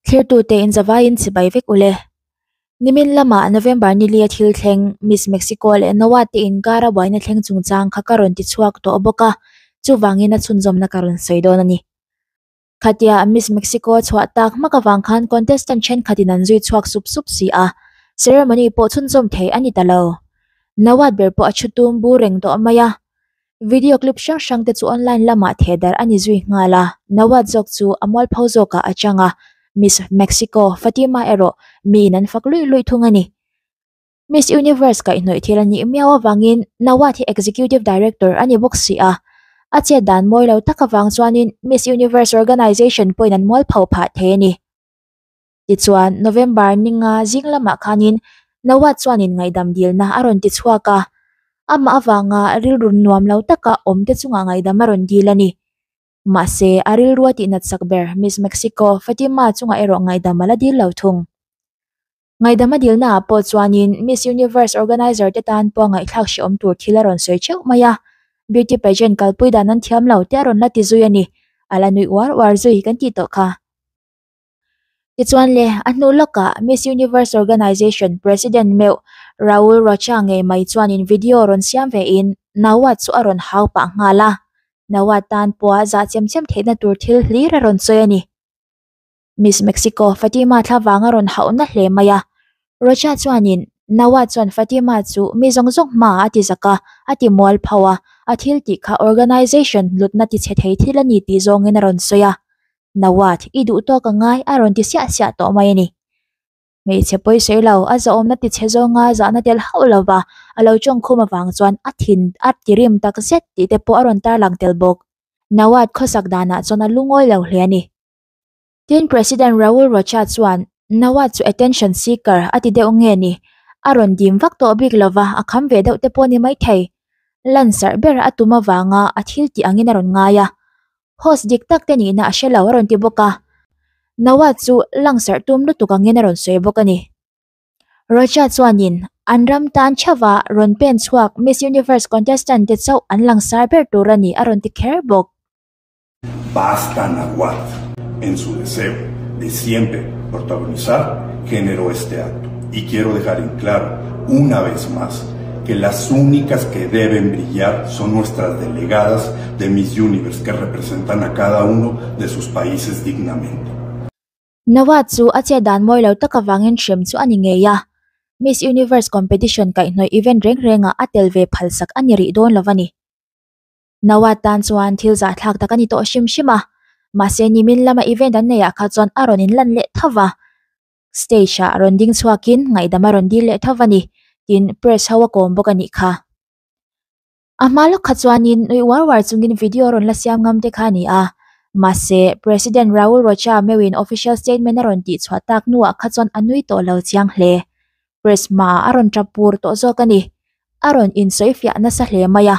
Thlirtute in zavaiin chibai vek ule. Nimin lama November ni lia thil thleng Miss Mexico leh Noah te inkara buaina thleng chungchang kha ka rawn ti chhuak tawh bawk a, chuvangin a chhunzawmna ka rawn sawi dawn a ni. Khatia Miss Mexico a chhuah tak hmak avang khan contestant thenkhatin an zui chhuak sup sup si a, ceremony pawh chhunzawm thei a ni ta lo. Nawat ber pawh a thu tum bur reng tawh mai a. Video clip hrang hrang te chu online lamah theh darh a ni zui nghal a, Nawat zawk chu a mualpho zawkah a chang a, Miss Mexico Fatima erawh miin an fak luih luih thung a ni. Miss Universe kaihhnawih thil a nih miau avangin Nawat hi Executive Director a ni bawk si a, a chet dan mawi lo tak avang chuanin Miss Universe Organization pawhin an mualpho phah thei a ni. Tichuan, November ninga zing lamah khanin Nawat chuanin ngaihdam dilna a rawn ti chhuak a, amah avanga rilru nuam lo taka awm te chungah ngaihdam a rawn dil a ni. Mahse, a rilru a tihnat sak ber Miss Mexico Fatima chungah erawh ngaihdam a la dil lo thung. Ngaihdam a dilna ah pawh chuanin Miss Universe organizer te tan pawh ngaihthlak hrehawm tur thil a rawn sawi theuh mai a, beauty pageant kalpui dan an thiam lo te a rawn la ti zui a ni, a la nuih uar uar zui kan tih tawh kha. Tichuan le, a hnu lawkah Miss Universe Organization President meuh Raul Rocha ngei mai chuanin video rawn siam ve in Nawat chu a rawn hau pah nghal a, Nawat tan pawha zah chem chem theihna tur thil hlir a rawn sawi a ni. Miss Mexico Fatima thla vang a rawn hauh na hle mai a. Rocha chuanin Nawat chuan Fatima chu mi zawng zawng hmaah a ti zak a, a ti mual pho a, a thil tih kha organization hlutna ti chhe thei thil a ni tih zawngin a rawn sawi a. Nawat, i duh tawk a ngai a rawn ti siah siah tawh mai a ni. Hmeichhe pawi sawi lo, a zahawmna ti chhe zawnga zahna tel hauh lova a lo tawngkhum avang chuan a thin a ti rim tak zet tih te pawh a rawn tarlang tel bawk. Nawat khawsak danah chuan a lungawi lo hle a ni. Tin, President Raul Rocha chuan Nawat chu attention seeker a ti deuh nge ni? A rawn dim vak tawh bik lova, a kham ve deuh te pawh ni maithei. Lansarh ber a tum avanga a thil tih angin a rawn ngai a. Host dik tak te nihna a hre lo a rawn ti bawk a. Nawat chu langsarh tum lutuk angin a rawn sawi bawk a ni. Rocha chuanin an ram tan theuha rawn pen chhuak Miss Universe contestant te chauh an langsar ber tur a ni a rawn ti kher bawk. Basta Nawat en su deseo de siempre protagonizar generó este acto. Y quiero dejar en claro una vez más que las únicas que deben brillar son nuestras delegadas de Miss Universe que representan a cada uno de sus países dignamente. Nawat chu a che dan mawi lo tak avangin hrem chu a ni ngei a. Miss Universe competition kaihhnawih event reng rengah a tel ve phalsak a ni rih dawn lo a ni. Nawat tan chuan thil zahthlak tak a ni tawh hrim hrim a, mahse nimin lama event an neih ah kha chuan a rawn inlan leh tho va, stage ah rawn ding chhuakin ngaihdam a rawn dil leh tho va ni, tin press ho a kawm bawk a nih kha. A hma lawk kha chuanin nui uar uar chungin video a rawn la siam ngam te kha a ni a, mahse President Raul Rocha meuhin official statement a rawn tih chhuah tak hnuah kha chuan a nui tawh lo chiang hle. Press hmaah a rawn tap pur tawh zawk a ni. A rawn insawifiah nasa hle mai a.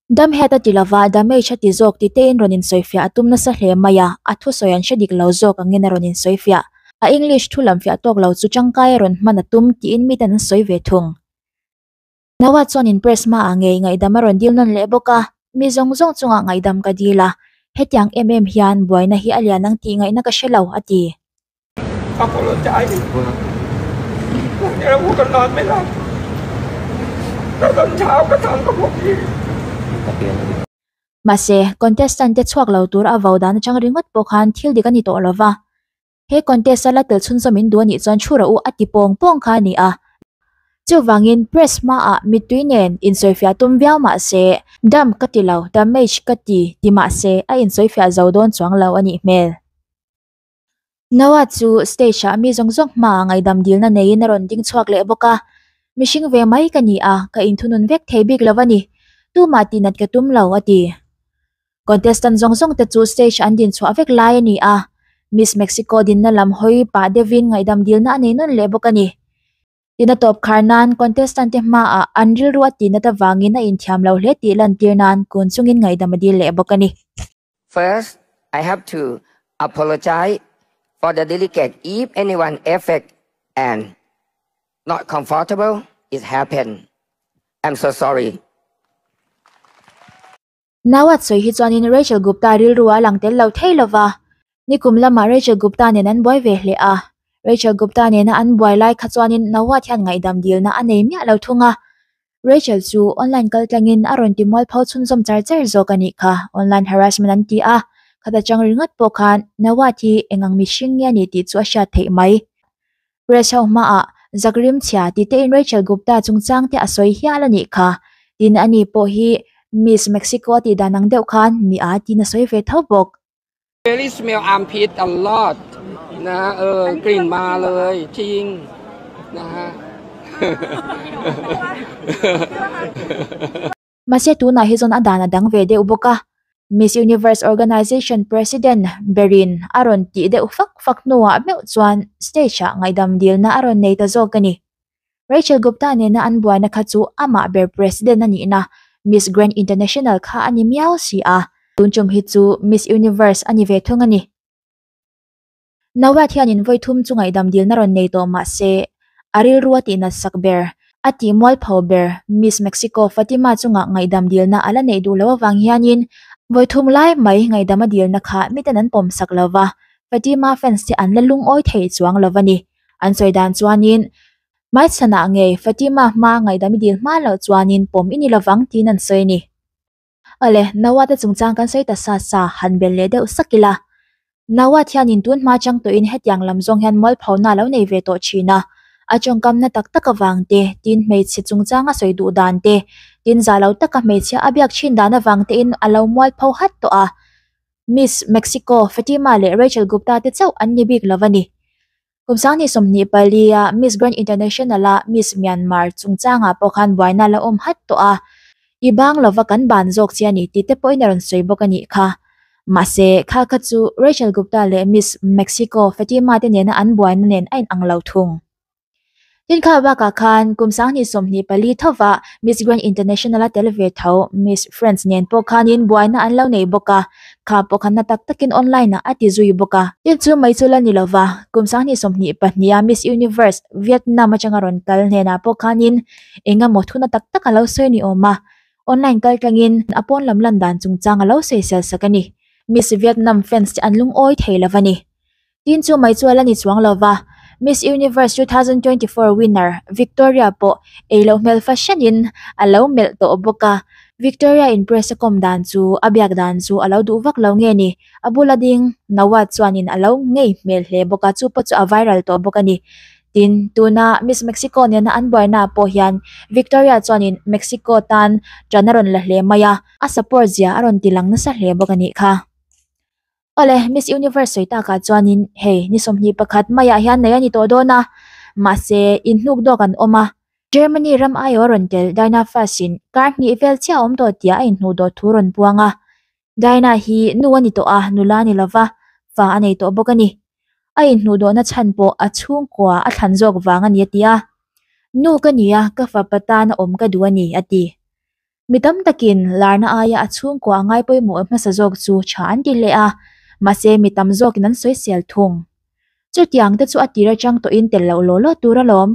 Damhead a ti lova, damage a ti zawk ti tein rawn insawifiah a tum nasa hle mai a, a thusawi an hre dik lo zawk angin a rawn insawifiah. A English thu lam fiah tawk lo chu tangkai a rawn hman a tum tiin miten an sawi ve thung. Noah chuanin press hmaah ngei ngaihdam a rawn dil nawn leh bawk a, mi zawng zawng chungah ngaihdam ka dil a, hetiang em em hian buaina hi a lian ang tih ngaihna ka hre lo, a ti. Mahse, contestant te chhuak lo tur a vo dan atang ringawt pawh khan thil dik a ni tawh lova. He contest a la tel chhunzawm in duh a nih chuan thu rawh u a ti pawng pawng kha a ni a. Chuvangin press hmaah mittui nen insawifiah tum viau mah se, dam ka ti lo, damage ka ti ti mah se a insawifiah zo dawn chuang lo a nih hmel. Noah chu stage ah mi zawng zawng hmaah ngaihdam dilna neiin a rawn ding chhuak leh bawk a, Mihring ve mai ka ni a, ka inthunun vek thei bik lo a ni. Tumah tihnat ka tum lo, a ti. Contestant zawng zawng te chu stage an din chhuah vek lai a ni a, Miss Mexico dinna lam hawi pah deuhin ngaihdam dilna a nei nawn leh bawk a ni. Tina tawp khar nan contestant te hmaah an rilru a tihnat avangin a inthiam lo hle tih lantir nan kun chungin ngaihdam a dil leh bawk a ni. First, I have to apologize for the delegate if anyone affect and not comfortable it happened. I'm so sorry. Nawat sawi hi chuanin Rachel Gupta rilru a lang tel lo thei lova. Nikum lamah Rachel Gupta nen an buai ve hle a, Rachel Gupta nena an buai lai kha chuanin Nawat hian ngaihdam dilna a nei miah lo thung a. Rachel chu online kal tlangin a rawn ti mualpho chhunzawm char char zawk a nih kha, online harassment an ti a, khata chang ringawt pawh khan Nawat hi eng ang mihring nge a ni tih chu a hriat theih mai. Press ho hmaah zak rim chhia ti tein Rachel Gupta chungchang te a sawi hial a nih kha, tin ani pawh hi Miss Mexico a tih dan ang deuh khan mi a tiin a sawi ve tho bawk. Really smell armpit a lot นะเออกลิ่นมาเลยจริงนะฮะ Mahse tunah hi zawn a dan a dang ve deuh bawk a, Miss Universe Organization President berin a rawn tih deuh fak fak hnuah meuh chuan stage ah ngaihdam dilna a rawn nei ta zawk a ni. Rachel Gupta nena an buaina kha chu amah ber President a nihna Miss Grand International kha a ni miau si a, tun tum hi chu Miss Universe a ni ve thung a ni. Nawat hianin vawi thum chu ngaihdam dilna rawn nei tawh mah se, a rilru a tihnat sak ber, a tih mualpho ber Miss Mexico Fatima chungah ngaihdam dilna a la neih duh loh avang hianin vawi thum lai mai ngaihdam a dilna kha miten an pawm sak lo va, Fatima fans te an la lungawi thei chuang lo va ni. An sawi dan chuanin Hmaichhanah ngei Fatima hma ngaihdam i dil hma loh chuanin pawm i ni lovang tiin an sawi a ni. Awle, Nawat-a chungchang kan sawi ta sa sa, han bel leh deuh sak ila. Nawat hianin tun hma chang tawhin hetiang lam zawng hian mualphona a lo nei ve tawh thin a. A tawngkamna tak tak avang te, tin hmeichhe chungchang a sawi duh dan te, tin za lo taka hmeichhia a biak thin dan avang tein a lo mualpho hat tawh a. Miss Mexico Fatima leh Rachel Gupta te chauh an ni bik lo a ni. Kum sanghnih 24 a Miss Grand International a Miss Myanmar chungchangah pawh khan buaina a la awm hat tawh a, i bang lova kan ban zawk che a ni tih te pawhin a rawn sawi bawk a nih kha. Mahse, kha kha chu Rachel Gupta leh Miss Mexico Fatima te nena an buaina nen a inang lo thung. Tin kha bakah khan kum 2024 thova Miss Grand International a tel ve tho Miss France nen pawh khanin buaina an lo nei bawk a, kha pawh khan na tak takin online ah a ti zui bawk a. Tin chu mai chu la ni lova, kum 2022 a Miss Universe Vietnam atanga rawn kal hnenah pawh khanin eng emaw thuna tak tak a lo sawi ni awm a, online kal tlangin a pawn lam lan dan chungchang a lo sawisel sak a ni. Miss Vietnam fans te an lungawi thei lova ni. Tin chu mai chu a la ni chuang lo va, Miss Universe 2024 winner Victoria pawh ei loh hmel fahranin a lo melh tawh bawk a. Victoria in press a kawm dan chu a biak dan chu a lo duh vak lo nge ni, a bula ding Nawat chuanin a lo ngei hmel hle bawk a, chu pawh chu a viral tawh bawk a ni. Tin, tuna Miss Mexico nena an buaina ah pawh hian Victoria chuanin Mexico tan ṭan a rawn la hle mai a, a support zia a rawn ti lang nasa hle bawk a nih kha. Awle, Miss Universe sawi takah chuanin hei ni 21 maiah hian nei a ni tawh dawn a, mahse inhnuk dawk an awm a. Germany ram aiawh a rawn tel Dinah Fuss-in kar hnih vel chiah a awm tawh tia a inhnuh dawh thu rawn puang a. Dinah hi nu a ni tawh a, nula a ni lova, fa a nei tawh bawk a ni. A inhnuh dawhna chhan pawh a chhungkua a thlan zawk vang a ni a ti a. Nu ka ni a, ka fapa tan a awm ka duh a ni, a ti. Mi tam takin larna aia a chhungkua a ngai pawimawh hmasa zawk chu tha an ti hle a, mahse mi tam zawkin an sawisel thung. Chutiang te chu a tir atang tawhin tel loh law law tur alawm.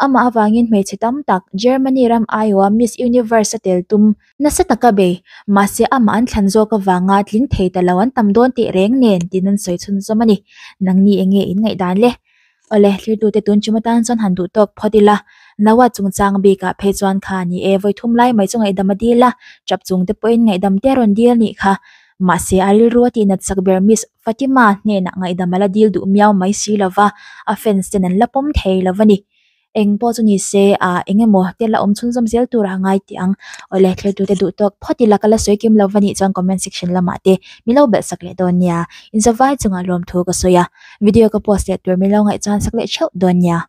Amah avangin hmeichhe tam tak Germany ram aiawha Miss Universe a tel tum nasa taka bei, mahse amah an thlan zawk avanga tling thei ta lo an tam dawn teh reng nen tiin an sawi chhunzawm a ni. Nangni enge in ngaihdan le? Awle, thirtute tun chum atan chuan han duh tawk phawt ila, Noah chungchang bikah phei chuan kha ni e, vawi thum lai mai chu ngaihdam a dil a, tap chung te pawhin ngaihdam te a rawn dil anih kha. Mahse, a rilru a tihnat sak ber Miss Fatima hnenah ngaihdam a la dil duh miau mai si lova, a fans ten an la pawm thei lo a ni. Eng pawh chu ni se, ah eng emaw te la awm chhunzawm zel tur a ngai tih ang. Awle, thirtute duh tawk phawt ila ka la sawi kim lo va nih chuan comment section lamah te min lo belh sak leh dawn nia. Inzavai chungah lawmthu ka sawi a. Video ka post leh tur min lo ngaihchuan sak leh theuh dawn nia.